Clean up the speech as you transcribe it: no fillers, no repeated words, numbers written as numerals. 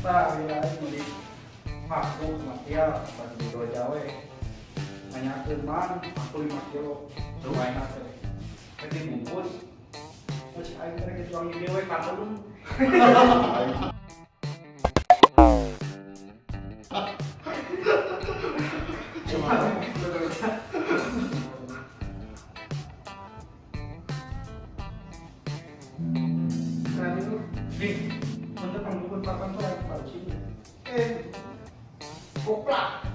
Tah, ya aing meuli paku kematian bagi dua jawe. Nanyakeun, "Mang, paku 5 kilo." Lumayan teh. Rek dibungkus. Terus aing teh rek dituang di dewe karung. Nah, itu nih, untuk panggung papan tuh lagi pancing. Eh, koplak.